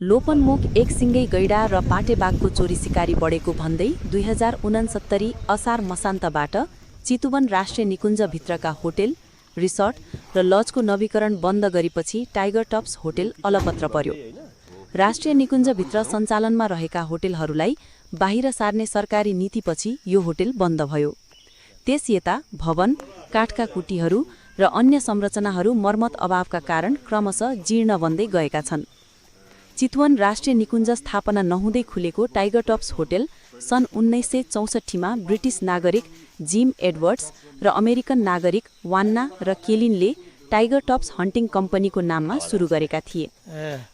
लोपनमुख एकसिङ्गै गैडा र पाटेबाघको चोरी सिकारी बढेको भन्दै 2069 असार मसान्तबाट चितुवन राष्ट्रिय निकुञ्जभित्रका होटेल, रिसोर्ट र लजको नवीकरण बन्द गरेपछि टाइगर टप्स होटेल अलपत्र पर्यो। राष्ट्रिय निकुञ्जभित्र सञ्चालनमा रहेका होटेलहरूलाई बाहिर सार्ने सरकारी नीतिपछि यो होटेल बन्द भयो। त्यसयता भवन, काठका कुटीहरू र अन्य संरचनाहरू मर्मत अभावका कारण क्रमशः जीर्ण बन्दै गएका छन्। चितवन राष्ट्रिय निकुञ्ज स्थापना नहुँदै खुलेको टाइगर टप्स होटेल सन् 1964 ब्रिटिस नागरिक जिम एडवर्ड्स र अमेरिकन नागरिक वान्ना र केलिनले टाइगर टप्स हन्टिङ कम्पनीको नाममा सुरु गरेका थिए।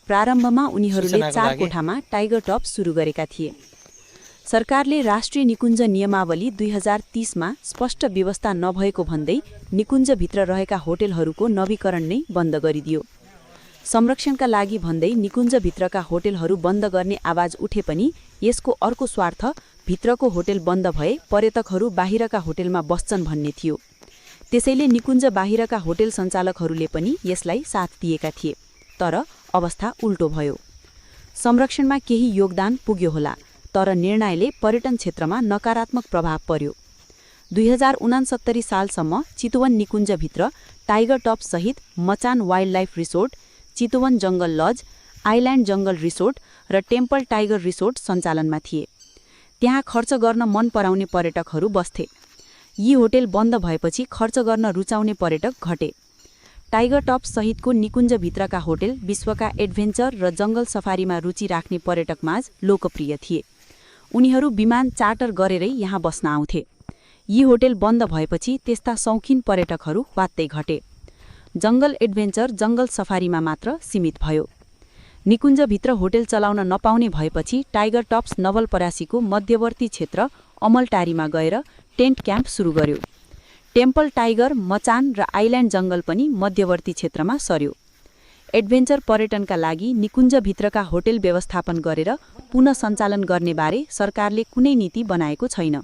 प्रारम्भमा उनीहरूले 4 कोठामा टाइगर टप्स सुरु गरेका थिए। सरकारले राष्ट्रिय निकुञ्ज नियमावली 2030मा स्पष्ट व्यवस्था नभएको भन्दै निकुञ्जभित्र रहेका होटेलहरूको नवीकरण नै बन्द गरिदियो। संरक्षणका लागि भन्दै निकुञ्जभित्रका होटेलहरू बन्द गर्ने आवाज उठे पनि यसको अर्को स्वार्थ भित्रको होटेल बन्द भए पर्यटकहरू बाहिरका होटेलमा बस्छन् भन्ने थियो। त्यसैले निकुञ्ज बाहिरका होटेल सञ्चालकहरूले पनि यसलाई साथ दिएका थिए। तर अवस्था उल्टो भयो। संरक्षणमा केही योगदान पुग्यो होला, तर निर्णयले पर्यटन क्षेत्रमा नकारात्मक प्रभाव पर्यो। 2069 सालसम्म चितवन निकुञ्जभित्र टाइगर टप्स सहित मचान वाइल्डलाइफ रिसोर्ट, चितवन जङ्गल लज, आइल्यान्ड जङ्गल रिसोर्ट र टेम्पल टाइगर रिसोर्ट सञ्चालनमा थिए। त्यहाँ खर्च गर्न मन पराउने पर्यटकहरू बस्थे। यी होटेल बन्द भएपछि खर्च गर्न रुचाउने पर्यटक घटे। टाइगर टप्स सहितको निकुञ्जभित्रका होटेल विश्वका एडभेन्चर र जङ्गल सफारीमा रुचि राख्ने पर्यटकमाझ लोकप्रिय थिए। उनीहरू विमान चार्टर गरेरै यहाँ बस्न आउँथे। यी होटेल बन्द भएपछि त्यस्ता शौखिन पर्यटकहरू वात्तै घटे। जङ्गल एडभेन्चर जङ्गल सफारीमा मात्र सीमित भयो। निकुञ्जभित्र होटेल चलाउन नपाउने भएपछि टाइगर टप्स नवलपरासीको मध्यवर्ती क्षेत्र अमलटारीमा गएर टेन्ट क्याम्प सुरु गर्यो। टेम्पल टाइगर, मचान र आइल्यान्ड जङ्गल पनि मध्यवर्ती क्षेत्रमा सर्यो। एडभेन्चर पर्यटनका लागि निकुञ्जभित्रका होटेल व्यवस्थापन गरेर पुनः सञ्चालन गर्ने बारे सरकारले कुनै नीति बनाएको छैन।